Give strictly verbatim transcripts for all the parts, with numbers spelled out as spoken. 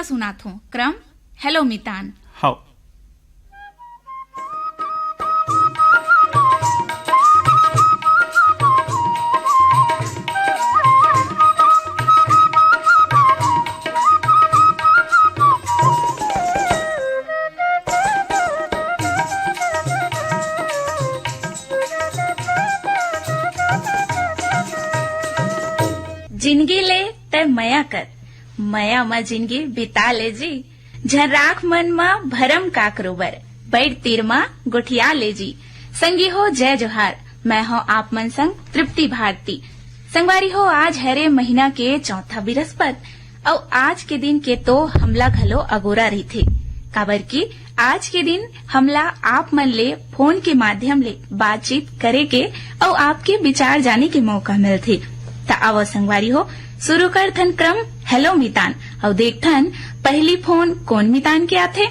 सुनात हों। क्रम, हेलो मितान। हव। जिनगी ले तै मया कर, मया म जिनगी बिता ले जी। झन राख मन म भरम काकरो बर, बइठ तीर म गोठिया ले जी। संगी हो, जय जोहार। मैं हौं आप मन संग तृप्ति भारती। संगवारी हो, आज हरे महीना के चौथा बिरस्पत, अउ आज के दिन के तो हमला घलो अगोरा रहिथे, काबर कि आज के दिन हमला आप मन ले फोन के माध्यम ले बातचीत करे के अउ आपके विचार जाने के मौका मिलथे। त आवो संगवारी हो, शुरू करथन क्रम हेलो मितान, अउ देखथन पहली फोन कोन मितान के आथे।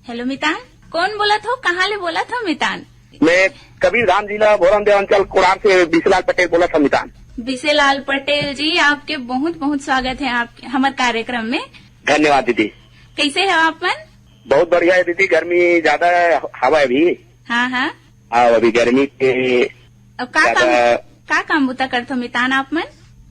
हेलो मितान, कोन बोलत हो, कहाँ ले बोलत हो मितान? मैं कबीर धाम जिला भोरमदेव अंचल कोड़ार से बिसेलाल पटेल बोलत हौं मितान। बिसेलाल पटेल जी, आपके बहुत बहुत स्वागत है आप हमर कार्यक्रम में। धन्यवाद दीदी। कैसे हो आप मन? बहुत बढ़िया है दीदी, गर्मी ज्यादा है, हवा है अभी। हाँ, हाँ। हाँ, अभी गर्मी के अब का काम, ज्यादा का काम बुता करथो मितान आप मन?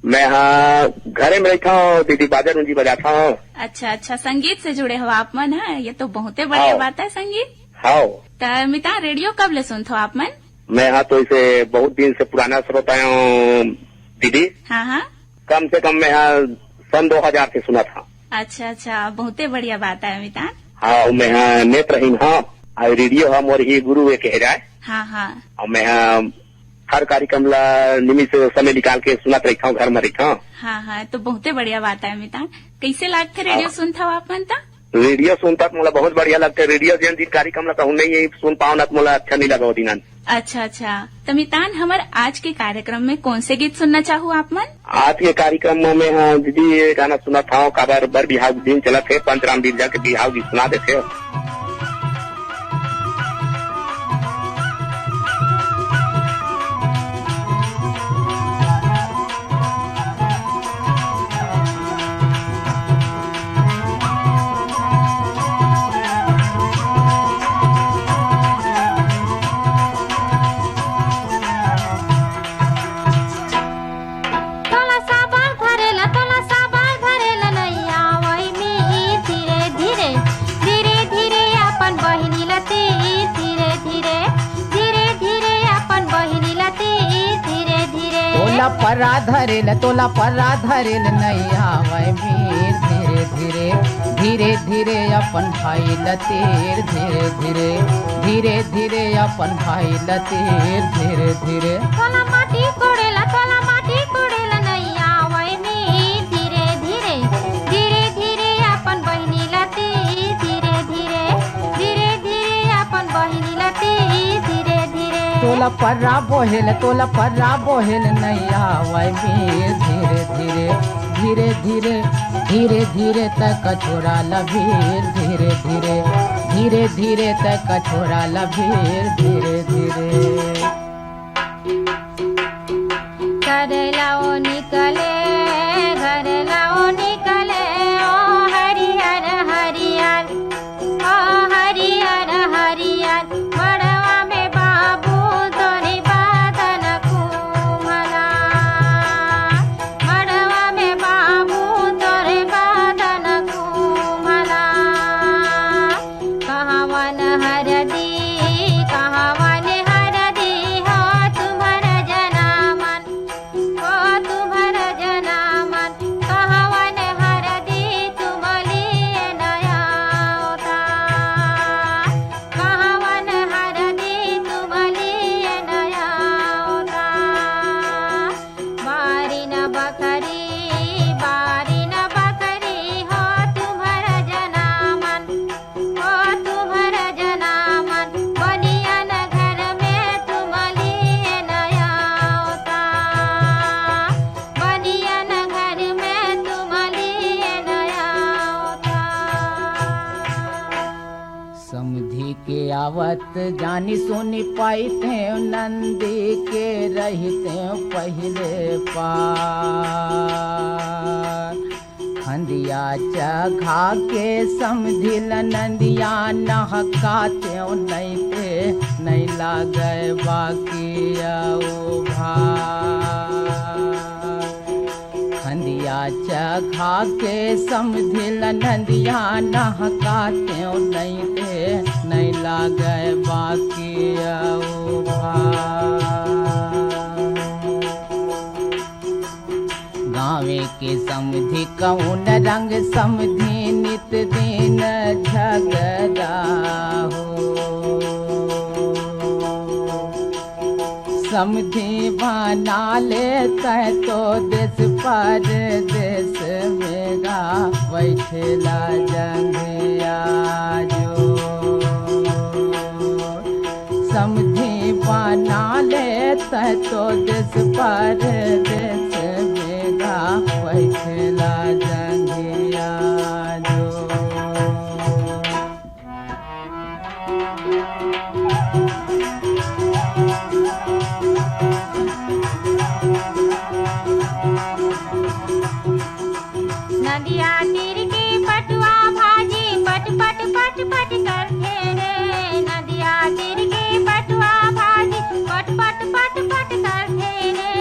मैं हाँ घरे में रहता हूँ दीदी, बाजा रूंजी बजाता हूँ। अच्छा, अच्छा, संगीत से जुड़े हो आप मन, हाँ, ये तो बहुते बढ़िया हाँ। बात है संगीत। हाँ। त मितान रेडियो कब ले सुनथो आप मन? मैं हाँ तो इसे बहुत दिन से पुराना श्रोता हूँ दीदी। हाँ, हाँ। कम से कम मैं हाँ सन दो हजार से सुनत हौं। अच्छा, अच्छा, बहुते बढ़िया बात है मितान। हाँ, मैं हाँ नेत्रहीन हौं, अउ रेडियो हा मोर ही गुरु एक है जाए। हाँ, हाँ। अउ मैं हाँ हर कार्यक्रम ला निमिष समय निकाल के सुनत रहिथौं, घर में रहिथौं। हाँ, हाँ, तो बहुते बढ़िया बात है मितान। कैसे लागथे रेडियो हाँ। सुनथव आप मन त? रेडियो सुनता त मोला बहुत बढ़िया लगथे। रेडियो जेन दिन कार्यक्रम ला कहूँ नहीं सुन पाओ ना त मोला अच्छा नहीं लगा वो दिन। अच्छा, अच्छा। त मितान, हमर आज के कार्यक्रम में कौन से गीत सुनना चाहू आप मन? आज के कार्यक्रम में मैं हाँ दीदी ये गाना सुनत हौं, काबर बर बिहाव दिन चलत हे, पंचराम बिरजा के बिहाव गीत सुना देथे। तोला साबर धरेला, तोला साबर धरेला नैया वही में धीरे धीरे, धीरे धीरे अपन बहिनी ला तीर, धीरे धीरे, धीरे धीरे अपन बहिनी ला तीर, धीरे धीरे। तोला पर्रा धरेला, तोला पर्रा धरेला नैया वही में धीरे धीरे, धीरे धीरे अपन भाई ला तीर, धीरे धीरे, धीरे धीरे अपन भाई ला तीर, धीरे धीरे। तोला माटी कोड़ेला, तोला माटी कोड़ेला नैया वही में धीरे धीरे, धीरे धीरे अपन बहिनी ला तीर, धीरे धीरे, धीरे धीरे अपन बहिनी ला तीर, धीरे धीरे। तोला पर्रा बोहेल, तोला पर्रा बोहेल नैया वही में धीरे धीरे, धीरे धीरे, धीरे धीरे तक छोरा लभीर, धीरे धीरे, धीरे धीरे तक छोरा लभीर, धीरे धीरे। करेला ओ निकले, घरेला ओ निकले, ओ हरियर हरियर, ओ हरियर हरियर, मड़वा में बाबू तोरी बादन कुमला, मड़वा में बाबू तोरे बादन कुमला। कहावन हरदी, कहावन हरदी हो तुम्हर जनामन, हो तुम्हर जनामन। कहावन हरदी तुम लिए नया होता, कहावन हरदी तुम लिए नया होता। बारी न बखरी, बारी न बखरी हो तुम्हर जनामन, हो तुम्हर जनामन। बनियन घर में तुम लिए नया होता, बनियन घर में तुम लिए नया होता। समधी के आवत जानी सुनी पाई थे नंदी के हिते पहिले पार। खंदिया चघा के समधिल नंदिया नहका तें नैते, नै लागै बाकी अउ भार। खंदिया चघा के समधिल नंदिया नहका तें नैते, नै लागै बाकी अउ भार। गाँवे के समधी कौन रंग समधी नित दिन झगड़ा हो। समधी बना ले तै तो देश परदेश में गा बैठेला जंघिया जो। समधी बना ले तै तो देश परदेश में गा बैठेला जंघिया जो। नदिया तीर के पटुआ भाजी पट पट पट पट करथे रे। नदिया तीर के पटुआ भाजी पट पट पट पट करथे रे।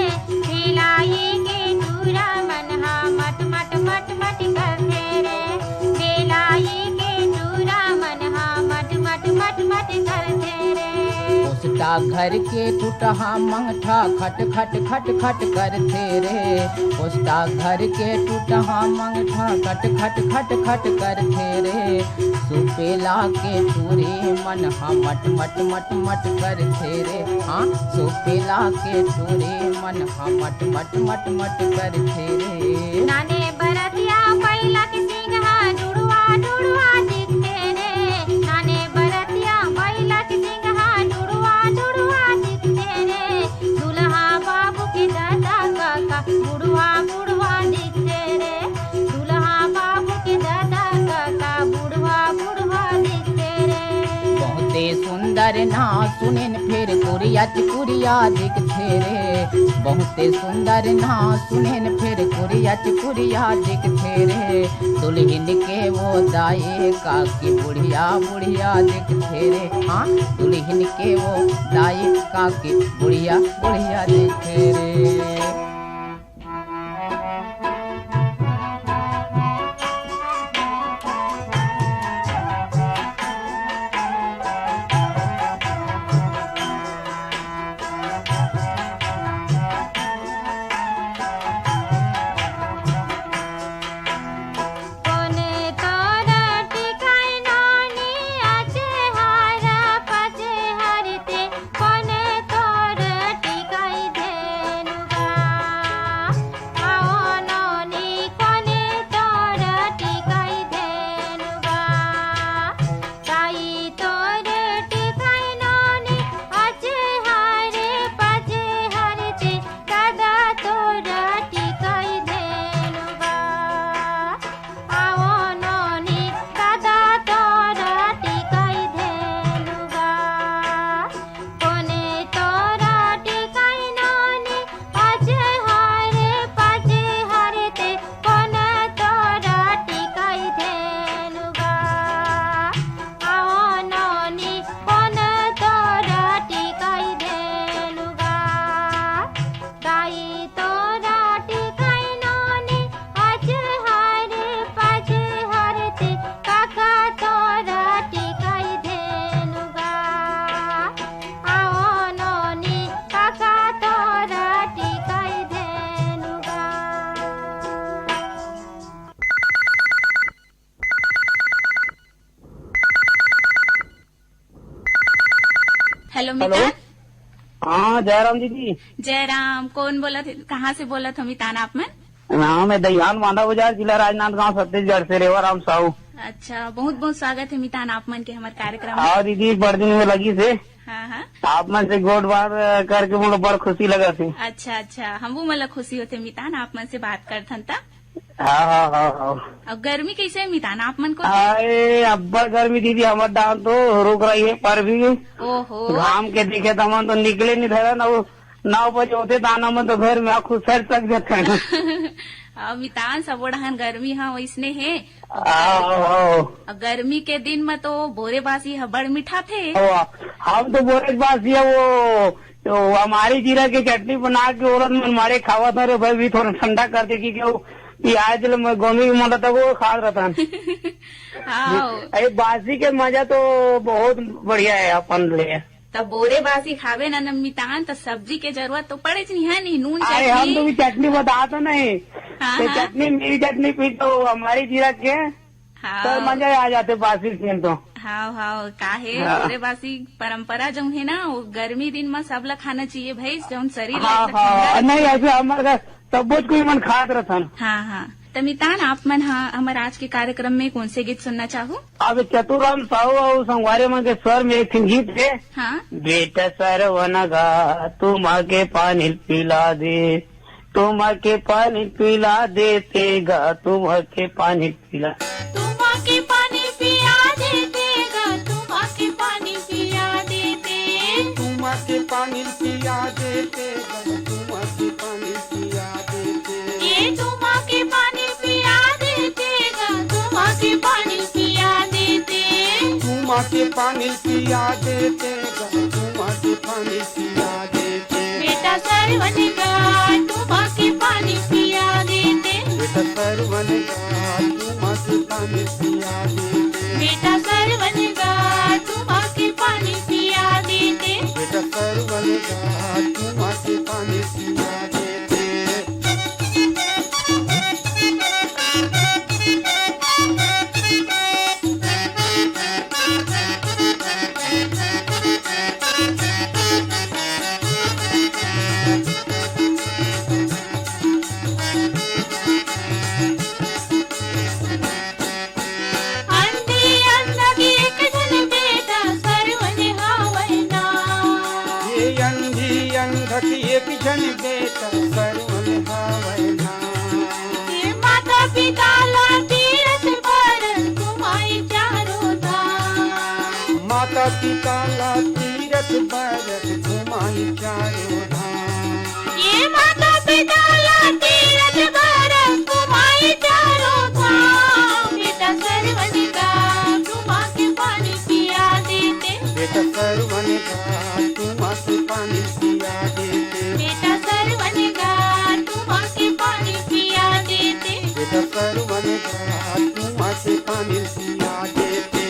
भिलाई के टूरा मन हा मट मट मट मट करथे रे। भिलाई के टूरा मन हा मट मट मट मट करथे रे। पोस्टा घर के टूटहा मंगठा खट खट खट खट करथे रे। पोस्टा घर के टूटहा मंगठा खट खट खट खट करथे रे। सुपेला के टूरी मन हा मट मट मट मट करथे रे। हाँ, सुपेला के टूरी मन हा मट मट मट मट करथे रे। नाने बरतिया पैला के सिंगहा डुड़वा डुड़वा दिखथे रे। नाने बरतिया पैला के सिंगहा डुड़वा डुड़वा दिखथे रे। दुल्हा बाबू के दादा काका बुढ़वा बुढ़वा दिखथे रे। दुल्हा बाबू के दादा काका बुढ़वा बुढ़वा दिखथे रे। बहुते सुंदर ना सुनेन फेर कुरिया चिकुरिया दिखथे रे। बहुते सुंदर ना सुनेन फेर कुरिया चिकुरिया दिखथे रे। दुल्हिन के वो दाई काकी बुढ़िया बुढ़िया दिखथे रे। हाँ, दुल्हिन के वो दाई काकी बुढ़िया बुढ़िया दिखथे रे। कोने तोर टिकाई नोनी अचे हर पचे हरते, कोने तोर टिकाई धेनुगा। आओ नोनी कोने तोर टिकाई धेनुगा। ताई तोर टिकाई नोनी अचे हर पचे हरते, दादा तोर टिकाई धेनुगा। आओ नोनी दादा तोर टिकाई धेनुगा। कोने तोर टिकाई नोनी अचे हर पचे हरते, कोने तोर टिकाई धेनुगा। आओ नोनी कोने तोर टिकाई धेनुगा। ताई तोर टिकाई नोनी अचे हर पचे हरते, काका तोर टिकाई धेनुगा। आओ नोनी काका तोर टिकाई धेनुगा। Hello hello. मितान। हाँ, जयराम दीदी। जयराम, कौन बोलत हे? कहाँ से बोलत हो मितान आप मन? नाम है दहियान बांधा बाजार, जिला राजनांदगांव, छत्तीसगढ़ से रेवाराम साहू। अच्छा, बहुत बहुत स्वागत है मितान आप मन के हमारे कार्यक्रम में। हाँ दीदी, बड़ दिन में लगी से। हाँ हाँ। आप मन से गोठ बात करके मोला बड़ खुशी लगा थे। अच्छा अच्छा, हमू मन ला खुशी होथे मितान आप मन से बात करथन त। हाँ हाँ हाँ हाँ। अब गर्मी कैसे है मितान आप मन को? अरे अब्बड़ गर्मी दीदी, हमर डांड तो रुक रही है पर भी ओहो। घाम के देखे त हमन तो निकले नहीं धरन। अब नौ बजे होथे दाना में तो घर में खुसर तक जाथे। अब मितान सबो डहन गर्मी ह वइसने हे। आओ, आओ। अब गर्मी के दिन में तो बोरे बासी ह बड़ मिठाथे। ओ, हम तो बोरे बासी है वो, वो हमारी जीरा के चटनी बना के औरत मन मारे खावत हन रे भाई, भी थोड़ा ठंडा कर दे कि वो प्याज ले मैं गोमी के मोटा तक वो खात रहता। हाँ। अरे बासी के मजा तो बहुत बढ़िया है अपन ले। तब बोरे बासी खाबे ना, ना मितान, त सब्जी के जरूरत तो पड़ेच नहीं है, नहीं नून अरे हम चटनी। तो भी चटनी बता तो नहीं। हाँ, तो हाँ। चटनी, मेरी चटनी पी तो हमारी जीरा के, हाँ। तो मजा आ जाते बासी के तो। हाँ, हाँ, का है, हाँ। बोरे बासी परंपरा जौन है ना, वो गर्मी दिन में सब ला खाना चाहिए भाई, जौन शरीर ला हाँ, एकदम हाँ, ठंडा रखे। नहीं, ऐसे हमारे घर सब बहुत कोई मन खात रहता ना। हाँ, हाँ। त मितान, आप मन हा हमर आज के कार्यक्रम में कौन से गीत सुनना चाहो? अब चतुराम साहू और संगवारी मन के स्वर में एक ठिन गीत है। हाँ। बेटा सरवन गा, तुम आके पानी पिला दे, तुम आके पानी पिला देते गा, तुम आके पानी पिला। तुम आके पानी पिया देते गा, तुम आके पानी पिया देते। तुम आके पानी पिया देते गा, तुम आके पानी पिया देते। ये तुम आके पानी पिया देते गा, तुम आके पानी पिया देते। तुम आके पानी पिया देते गा, तुम आके पानी पिया देते। बेटा सरवन गा, तुम आके पानी पिया देते। बेटा सरवन गा, तुम आके पानी पिया देते। बेटा सरवन गा, तुम आके पानी पिया देते। बेटा सरवन गा, तुम आके पानी पिया देते। अंधी अंधा के एक झन बेटा सरवन हावय ना। ये अंधी अंधा के एक झन बेटा सरवन हावय ना। ये माता पिता ला तीरथ बर घुमाई चारों धाम। माता पिता ला तीरथ बर घुमाई चारों धाम। ये माता पिता ला तीरथ बर घुमाई चारों धाम। बेटा सरवन गा, तुम आके पानी पिया देते। बेटा सरवन गा, तुम आके पानी पिया देते। बेटा सरवन गा, तुम आके पानी पिया देते। बेटा सरवन गा, तुम आके पानी पिया देते।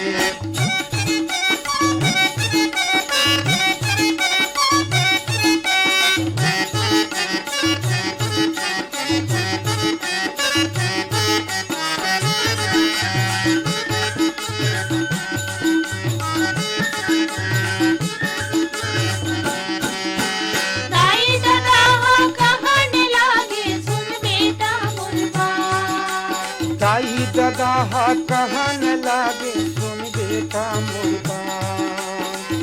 दाई ददा ह कहन लागे, सुन बेटा मोर बात। दाई ददा ह कहन लागे, सुन बेटा मोर बात।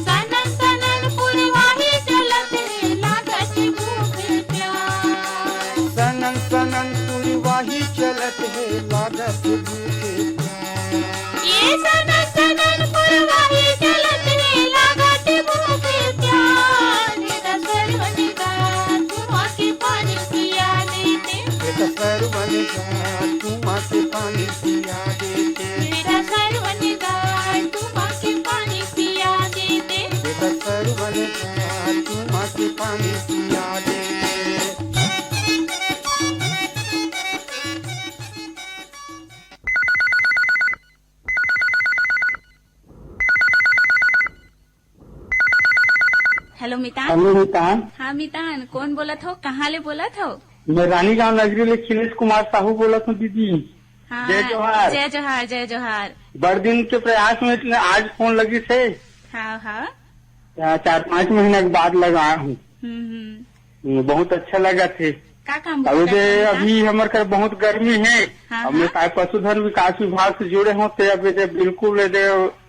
सनन सनन पुरवाही चलत हे, लागत भूख प्यास। सनन सनन पुरवाही चलत हे, लागत भूख प्यास। ये सनन सनन पुरवाही चलत हे, लागत भूख प्यास। बेटा सरवन गा, तुम आके पानी पिया देते। बेटा सरवन गा, तुम आके पानी पिया देते। बेटा सरवन गा, तुम आके पानी पिया देते। बेटा सरवन गा, तुम आके पानी पिया देते। हेलो मितान। हेलो मितान। हाँ मितान, कौन बोलत हो, कहाँ ले बोलत हो? मैं रानीगांव नगरी ले खिलेश कुमार साहू बोलत हूँ दीदी। हाँ, जय जोहार। जय जोहार, जय जोहार। बड़ दिन के प्रयास में आज फोन लगिस हे। हाँ, हाँ। आ, चार पाँच महीना के बाद लगाया हूँ। हम्म, हम्म। हम्म, बहुत अच्छा लगा थे। का काम अब करत ये हन? अभी हमर कर बहुत गर्मी है। हाँ, अब मैं हाँ। काय पशुधन विकास विभाग से जुड़े हों, ते अब ये बिल्कुल ये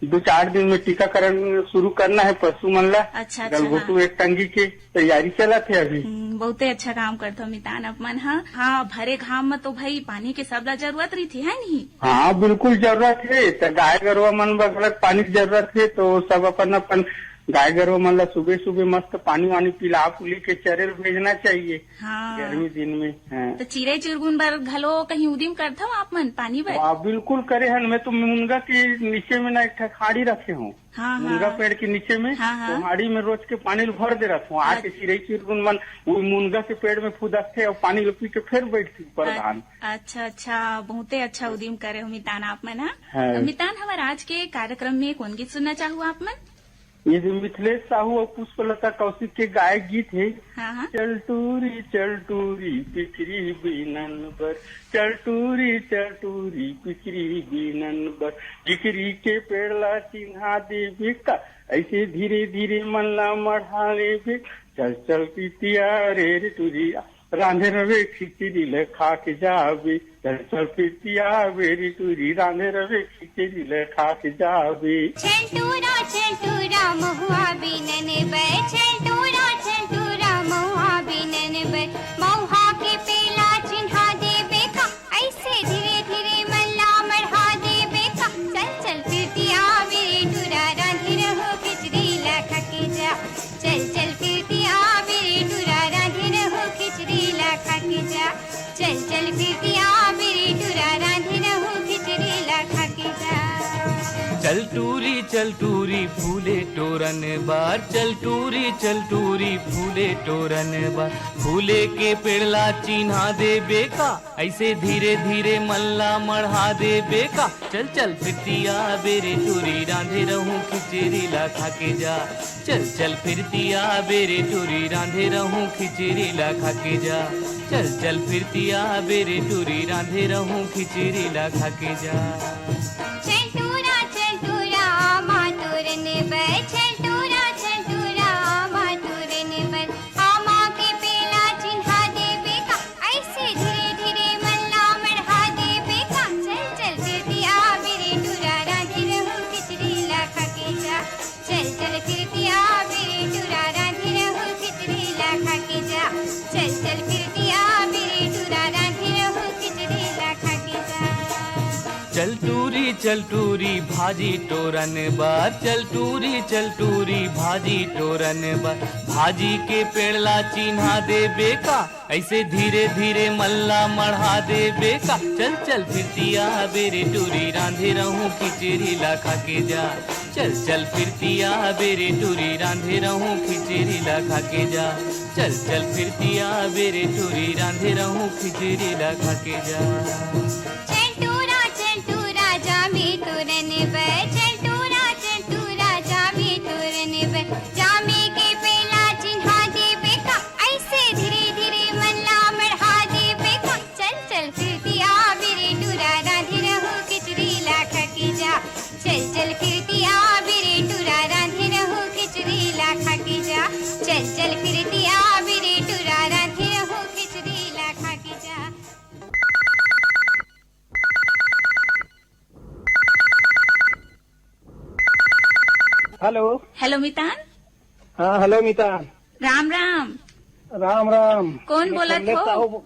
दू चार दिन में टीकाकरण शुरू करना है पशु मन ला। अच्छा, अच्छा, गलघोटू हाँ। एक टंगी के तैयारी चलत हे अभी। हम्म, बहुते अच्छा काम करथो मितान आप मन ह। हाँ, भरे घाम म तो भाई पानी के सबला जरूरत रहिथे, है नहीं? हाँ, बिल्कुल जरूरत हे। त गाय गरुवा मन बर घलक पानी के जरूरत हे, तो सब अपन अपन गाय गरवा मन ला सुबह सुबह मस्त पानी वानी पिला पुली के चरे ल भेजना चाहिए। हाँ। गर्मी दिन में, हाँ। तो चिरई चिरगुन बर घलो कहीं उदिम करथव आप मन पानी बर? वाह, बिल्कुल करे हन। मैं तो मुनगा के नीचे में ना एक ठा खाड़ी रखे हूँ। हाँ, मुनगा हाँ। पेड़ के नीचे में, हाँ, हाँ। तो हाड़ी में रोज के पानी ल भर दे रहत हूँ। आके अच्छा। चिरई चिरगुन मन वो मुनगा के पेड़ में फुदकथे और पानी ल पी के फिर बैठथे ऊपर अ-, धान। अच्छा, अच्छा, बहुते अच्छा उदिम करे हो मितान आप मन, हाँ? हाँ। मितान, हमर आज के कार्यक्रम में कौन गीत सुनना चाहू आप मन? ये जो मिथिलेश साहू और पुष्पलता कौशिक के गायक गीत है, हाँ, हाँ। चल टूरी, चल टूरी, पिचरी बीनन बर, चल टूरी, चल टूरी, पिचरी बीनन बर, जिकरी के पेड़ ला चिन्हा देबे का, ऐसे धीरे धीरे मन ला मढ़ा लेबे, चल चल पितिया रे रे टूरी, रांधे रवे खिचड़ी ले खा के जाबे। चल चल पितिया बेरी टूरी रांधे रवे खिचड़ी ले खा के जाबे। छेलटूरा छेलटूरा महुआ बीनन बर, छेलटूरा छेलटूरा महुआ बीनन बर, महुआ के पेला चिन्हा देबे का, ऐसे धीरे धीरे मन ला मढ़ा देबे का। चल चल पितिया बेरी टूरा रांधे रहो खिचड़ी ला खा के जा। चल चल पितिया बेरी टूरा रांधे रहो खिचड़ी ला खा के जा। चल चल पितिया बेरी टूरा रांधे रहो खिचड़ी ला खा के जा। चल टूरी चल टूरी फूले टोरन बार, चल टूरी चल टूरी फूले टोरन बार, फूले के पेड़ ला चिन्हा देबे का, ऐसे धीरे धीरे मन ला मढ़ा देबे का। चल चल पितिया बेरी टूरी रांधे रहूं खिचड़ी ला खा के जा। चल चल पितिया बेरी टूरी रांधे रहूं खिचड़ी ला खा के जा। चल चल पितिया बेरी टूरी रांधे रहूं खिचड़ी ला खा के जा। छेलटूरा छेलटूरा आमा तोरन बर, छेलटूरा छेलटूरा आमा तोरन बर, आमा के पेला चिन्हा देबे का, ऐसे धीरे धीरे मन ला मढ़ा देबे का। चल चल पितिया बेरी टूरा रांधे रहूं खिचड़ी ला खा के जा। चल चल पितिया बेरी टूरा रांधे रहूं खिचड़ी ला खा के जा। चल चल पितिया बेरी टूरा रांधे रहूं खिचड़ी ला खा के जा। चल टूरी चल टूरी भाजी टोरन बार, चल टूरी चल टूरी भाजी टोरन बार, भाजी के पेड़ ला चिन्हा देबे का, ऐसे धीरे धीरे मन ला मढ़ा देबे का। चल चल पितिया बेरी टूरी रांधे रहूं खिचड़ी ला खा के जा। चल चल पितिया बेरी टूरी रांधे रहूं खिचड़ी ला खा के जा। चल चल पितिया बेरी टूरी रांधे रहूं खिचड़ी ला खा के जा। छेलटूरा छेलटूरा जामे तोरन बर, छेलटूरा छेलटूरा जामे तोरन बर, जामे के पेला चिन्हा देबे का, ऐसे धीरे धीरे मन ला मढ़ा देबे का। चल चल पितिया बेरी टूरा रांधे रहूं खिचड़ी ला खा के जा। चल चल पितिया बेरी टूरा रांधे रहूं खिचड़ी ला खा के जा। चल चल पितिया बेरी टूरा रांधे रहूं खिचड़ी ला खा के जा। हेलो। हेलो मितान। हाँ, हेलो मितान। राम राम। राम राम। कौन मैं बोलत कमलेश हो? साहू बो-,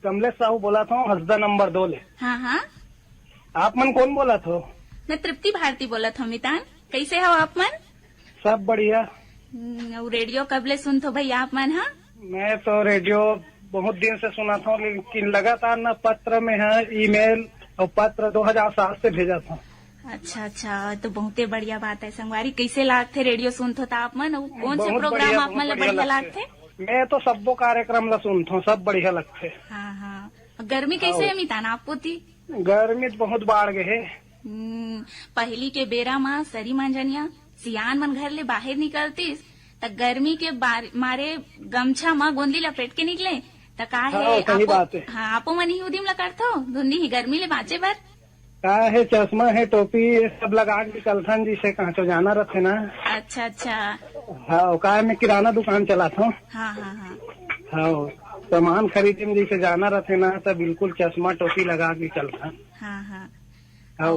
कमलेश साहू बोलत हूँ, हसदा नंबर दो ले। हाँ, हाँ। आप मन कौन बोलत हो? मैं तृप्ति भारती बोलत हूँ मितान। कैसे हो आप मन? सब बढ़िया। हम्म, अउ रेडियो कब ले सुनथो भैया आप मन, हाँ? मैं तो रेडियो बहुत दिन से सुनत हूँ, लेकिन लगातार ना पत्र में है, ईमेल और पत्र दो हज़ार सात से भेजत हूँ। अच्छा, अच्छा, तो बहुते बढ़िया बात है संगवारी। कैसे लागथे रेडियो सुनथो त आप मन? अउ कौन से बहुत प्रोग्राम बढ़िया, आप मन बहुत ला बढ़िया बढ़िया लगथे। लागथे? मैं तो सब्बो कार्यक्रम ला सुनथो, सब बढ़िया लगथे। हाँ, हाँ। गर्मी कैसे हाँ। है मितान आप कोती? गर्मी तो बहुत बाढ़ गए है। हम्म, पहिली के बेरा म सरी मंजनिया सियान मन घर ले बाहर निकलतिस, त गर्मी के बार-, मारे गमछा म गोंदली लपेट के निकले। त का हाँ, है, सही आपो, बात है। हाँ, आपो मन ही उदिम ल करथो, धुंधी ही गर्मी ले बाँचे बर? का है, चश्मा है, टोपी, ये सब लगा के निकलथन, जिसे कहाँ तो जाना रहथे ना। अच्छा, अच्छा। हाँ, का है, मैं किराना दुकान चलाथो। हाँ, हाँ, हाँ। हाँ, सामान खरीदे में जैसे जाना रहथे ना, तो बिल्कुल चश्मा, टोपी लगा के निकलथन। हाँ, हाँ। हाँ।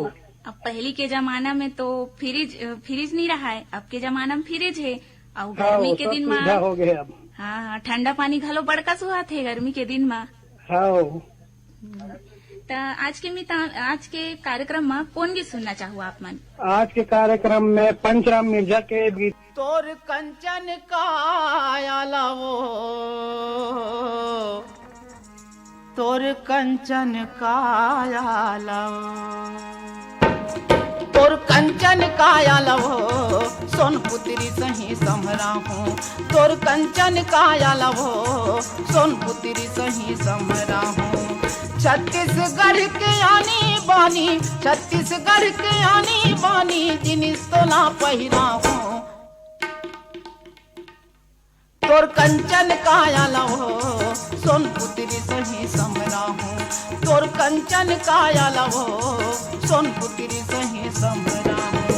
अब पहली के जमाना में तो फ्रिज, फ्रिज नहीं रहा है, अब के जमाना में फ्रिज है। अउ हाँ, गर्मी वो के सब दिन में सुविधा हो गए अब। हाँ, हाँ, ठंडा पानी घलो बड़का सुहात है गर्मी के दिन में। हाँ। हम्म। त आज के मिता-, आज के कार्यक्रम में कौन गीत सुनना चाहू आप मन? आज के कार्यक्रम में पंचराम मिर्जा के गीत। तोर कंचन काया लवो, तोर कंचन काया लवो, तोर कंचन काया लवो, सोन पुतरी सही समरा हूँ। तोर कंचन काया लवो, सोन पुतरी सही समरा हूँ। छत्तीसगढ़ के आनी बानी, छत्तीसगढ़ के आनी बानी, जिनिस तोला पहिरा हूँ। तोर कंचन काया लवो, सोन पुतरी सही समरा हूँ। तोर कंचन काया लवो, सोन पुतरी सही समरा हूँ।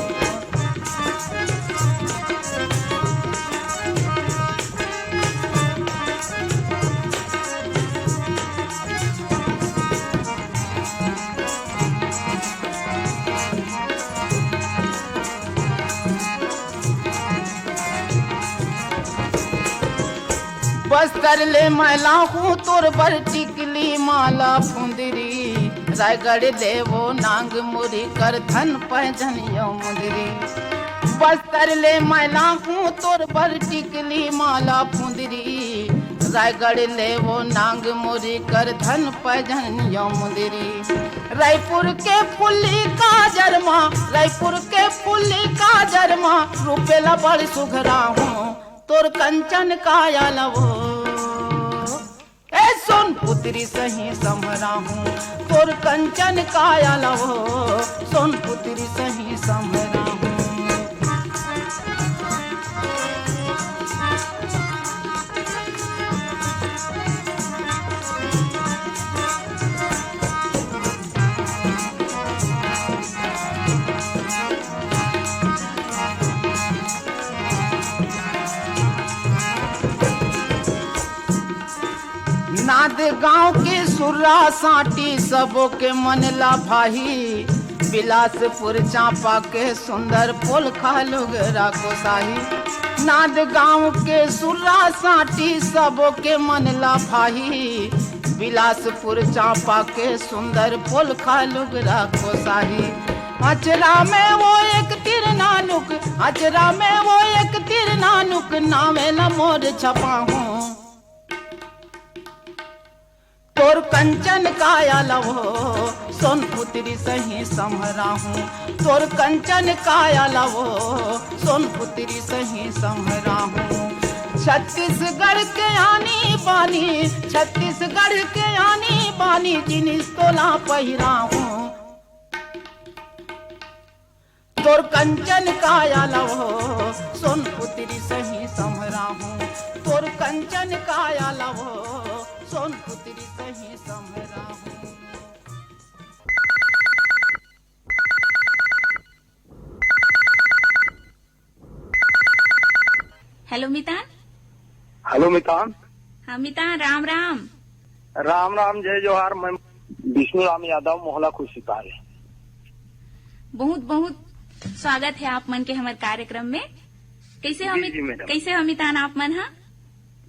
बस्तर ले मैं लाहूँ तोर बर टिकली माला फुंदरी, रायगढ़ ले वो नांग मुरी कर धन पैजनियो मुंदरी। बस्तर ले मैं लाहूँ तोर बर टिकली माला फुंदरी, रायगढ़ ले वो नांग मुरी कर धन पैजनियो मुंदरी। रायपुर के फुल्ली काजर मा, रायपुर के फुल्ली काजर मा, रूपेला बड़ सुघरा हूँ, तोर कंचन काया लवो। ए सोन पुतरी सही समरा हूँ, तोर कंचन काया लवो, सोन पुतरी सही समरा हूँ। नांदगांव के सुर्रा सांटी सबो के मन ला भाही, बिलासपुर चांपा के सुंदर पोलखा लुगरा कोसाही। नांदगांव के सुर्रा सांटी सबो के मन ला भाही, बिलासपुर चांपा के सुंदर पोलखा लुगरा कोसाही। अचरा में वो एक तिर नानुक, अचरा में वो एक तिर नानुक, नामे ला मोर छपाहूँ। तोर कंचन काया लवो, सोन पुतरी सही समरा हूँ। तोर कंचन काया लवो, सोन पुतरी सही समरा हूँ। छत्तीसगढ़ के आनी बानी, छत्तीसगढ़ के आनी बानी, जिनिस तोला पहिरा हूँ। तोर कंचन काया लवो, सोन पुतरी सही समरा हूँ। तोर कंचन काया लवो, सोन पुतरी सही समरा हूँ। हेलो मितान। हेलो मितान। हाँ मितान, राम राम। राम राम, जय जोहार। मैं विष्णु राम यादव, मोहला खुशिपाल। बहुत बहुत स्वागत है आप मन के हमर कार्यक्रम में। कैसे हो जी, अमित-, जी, मैडम। कैसे हो मितान आप मन? हाँ,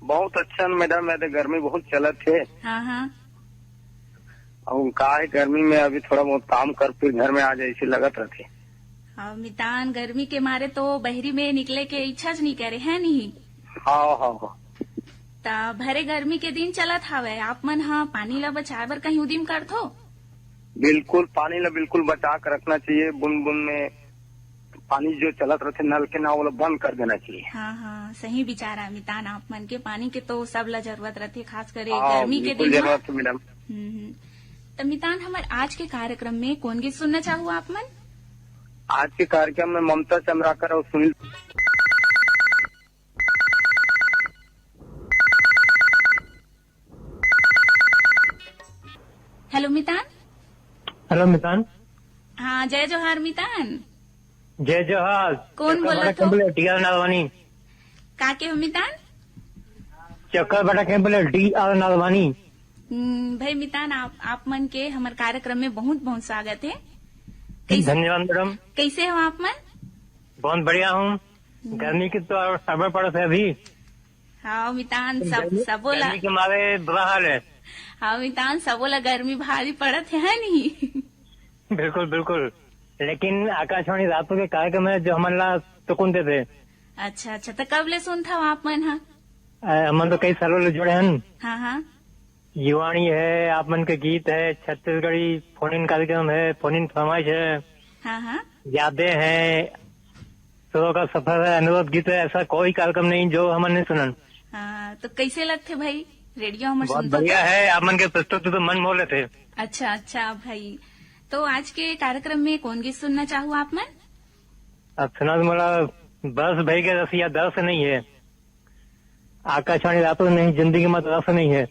बहुत अच्छा मैडम, मैं तो गर्मी बहुत चलत है। हाँ, हाँ। अब का है, गर्मी में अभी थोड़ा बहुत काम कर, फिर घर में आ जाए, ऐसे लगत रहते। हाँ मितान, गर्मी के मारे तो बहरी में निकले के इच्छा ज नहीं करे, है नहीं? हाँ, हाँ, हाँ। त भरे गर्मी के दिन चलत हवय, आप मन ह पानी ला बचाए बर कहीं उदिम करथो? बिल्कुल, पानी ला बिल्कुल बचा के रखना चाहिए। बूंद बूंद में पानी जो चलत रहते नल के ना, वो ला बंद कर देना चाहिए। हाँ, हाँ, सही विचार है मितान आप मन के। पानी के तो सब ला जरूरत रहते, खास करे हाँ, गर्मी के बिल्कुल दिन म। जरूरत है मैडम। हम्म, हम्म। त मितान, हमर आज के कार्यक्रम में कौन गीत सुनना चाहू आप मन? आज के कार्यक्रम में ममता चंद्राकर और सुनील। हेलो मितान। हेलो मितान। हाँ, जय जोहार मितान। जय जोहार। कौन चक्कर बोलत बड़ा हो? कैंप ले, टी आर नालवानी। का के हो मितान? चक्कर बड़ा कैंप ले, टी आर नालवानी। हम्म, भाई मितान, आप, आप मन के हमर कार्यक्रम में बहुत बहुत स्वागत है। कैसे, धन्यवाद मैडम। कैसे हो आप मन? बहुत बढ़िया हूँ। हम्म। गर्मी की तो सबर पड़त है अभी। हाँ मितान, सब, गर्मी, सबो ला। गर्मी के मारे बुरा हाल है। हाँ मितान, सबो ला गर्मी भारी पड़त है, है नहीं? बिल्कुल, बिल्कुल। लेकिन आकाशवाणी रायपुर के कार्यक्रम है जो हमन ला सुकून देथे। अच्छा, अच्छा, त कब ले सुनथव आप मन ह? अ, हमन तो कई सालों ले जुड़े हन। हाँ, हाँ। युवाणी है, आप मन के गीत है, छत्तीसगढ़ी फोन इन कार्यक्रम है, फोन इन फरमाइश है, हाँ, हाँ। यादें हैं, सुरों का सफर है, अनुरोध गीत है, ऐसा कोई कार्यक्रम नहीं जो हमन नहीं सुनन। हाँ, तो कैसे लगथे भाई रेडियो हमर बहुत सुनथव बढ़िया तो? है, आप मन के प्रस्तुति तो मन मोह लेथे। अच्छा, अच्छा भाई, तो आज के कार्यक्रम में कौन गीत सुनना चाहू आप मन? अब सुना तो मोला बस भई गे रसिया दस नहीं है। आकाशवाणी रातों नहीं, जिंदगी में तो रस नहीं है।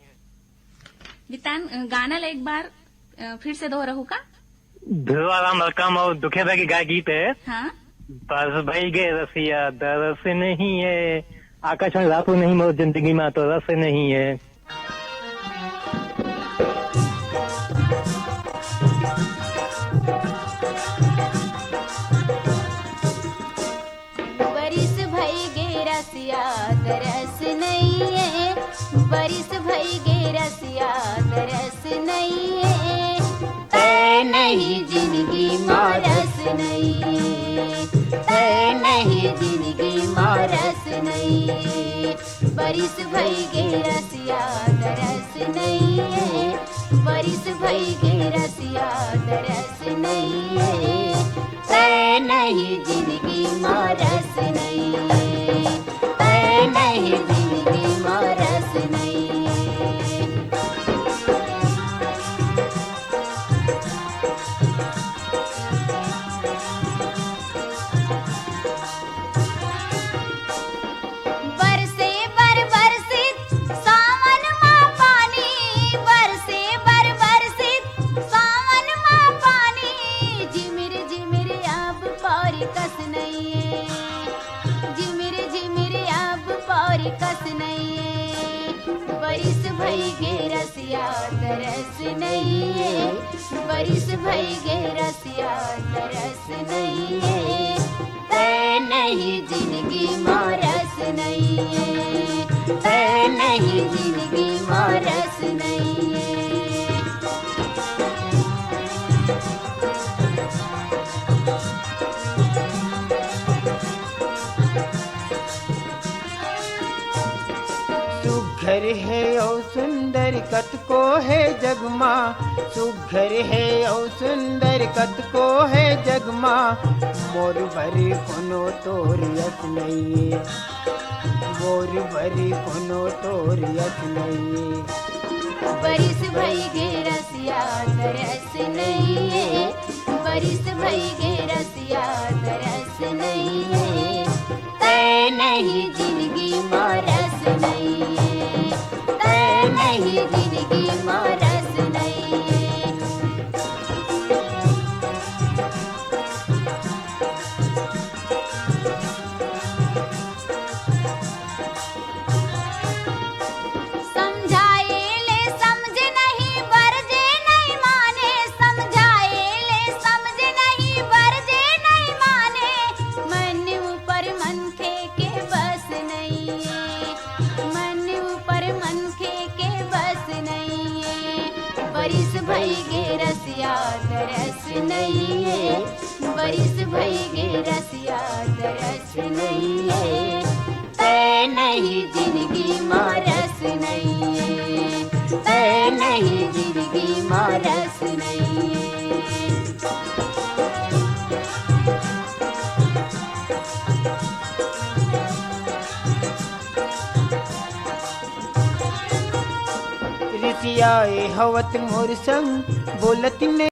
बितान, अ, गाना ला एक बार, अ, फिर से दोहराहू का? ध्रुवा राम मरकाम और दुखिया दा के गाय गीत है। हाँ। बस भई गे रसिया दरस नहीं है, आकाशवाणी रातों नहीं, मोर जिंदगी में तो रस नहीं है। बरिस भई गे रसिया दरस नइये, बरिस भई गे रसिया दरस नइये। तै नहीं जिनगी मा रस नइये, तै नहीं जिनगी मा रस नइये। बरिस भई गे रसिया दरस नइये, बरिस भई गे रसिया दरस नइये। तै नहीं जिनगी मा रस नइये, तै नहीं जिनगी मा रस नइये। बरसे बर बरसित सावन मा पानी, बरसे बर बरसित सावन मा पानी, झिमिर झिमिर अब पौरी कस नइये, झिमिर झिमिर अब पौरी कस नइये। बरिस भई गे रसिया दरस नइये, बरिस भई गे रसिया दरस नइये। तै नहीं जिनगी मा रस नइये, तै नहीं जिनगी मा रस नइये। सुघर हे अउ सुंदर कतको हे जग मा, सुघर हे अउ सुंदर कतको हे जग मा, मोर बर कोनो तोर यस नइये, मोर बर कोनो तोर यस नइये। बरिस भई गे रसिया दरस नइये, बरिस भई गे रसिया दरस नइये। तै नहीं जिनगी मा रस नइये, तै नहीं जिनगी मा रस नइये। समझाए ले समझे नहीं, बरजे नहीं माने, समझाए ले समझे नहीं, बरजे नहीं माने। मन ऊपर मनखे के बस नइये, मन ऊपर मनखे के बस नइये। बरिस भई गे रसिया दरस नइये, बरिस भई गे रसिया दरस नइये। तै नहीं जिनगी मा रस नइये, तै नहीं जिनगी मा रस नइये। रिसियाए हवत मोर संग बोलत ने